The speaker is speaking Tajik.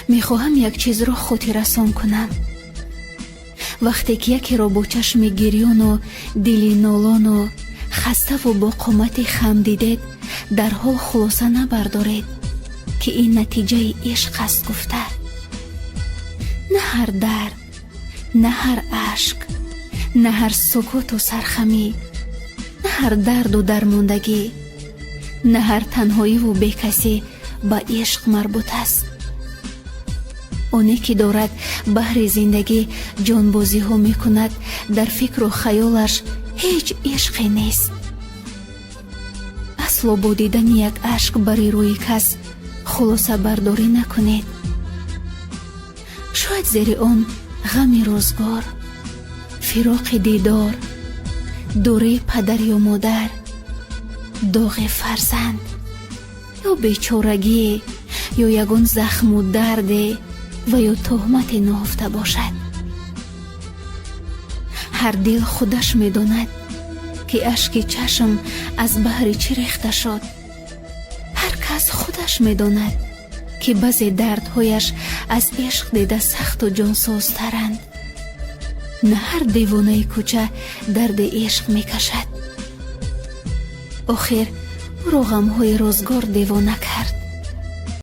Мехоҳам як чизро хотиррасон кунам. Вақте ки якеро бо чашми гирёну дили нолону хаставу бо қомати хам дидед, дарҳол хулоса набардоред, ки ин натиҷаи ишқ аст гуфта. На ҳар дард, на ҳар ашк, на ҳар сукуту сархамӣ, на ҳар дарду дармондагӣ, на ҳар танҳоиву бекасӣ ба ишқ марбут аст. Оне ки дорад баҳри зиндагӣ ҷонбозиҳо мекунад, дар фикру хаёлаш ҳеҷ ишқе нест. Асло бо дидани як ашк бари рӯи кас хулосабардорӣ накунед. Шояд зери он ғами рӯзгор, фироқи дидор, дурии падар ё модар, доғи фарзанд ё бечорагие, ё ягон захму дарде ва ё туҳмате ниҳуфта бошад. Ҳар дил худаш медонад, ки ашки чашм аз баҳри чӣ рехта шуд. Ҳар кас худаш медонад, ки баъзе дардҳояш аз ишқ дида сахту ҷонсӯзтаранд. На ҳар девонаи кӯча дарди ишқ мекашад. Охир ӯро ғамҳои рӯзгор девона кард.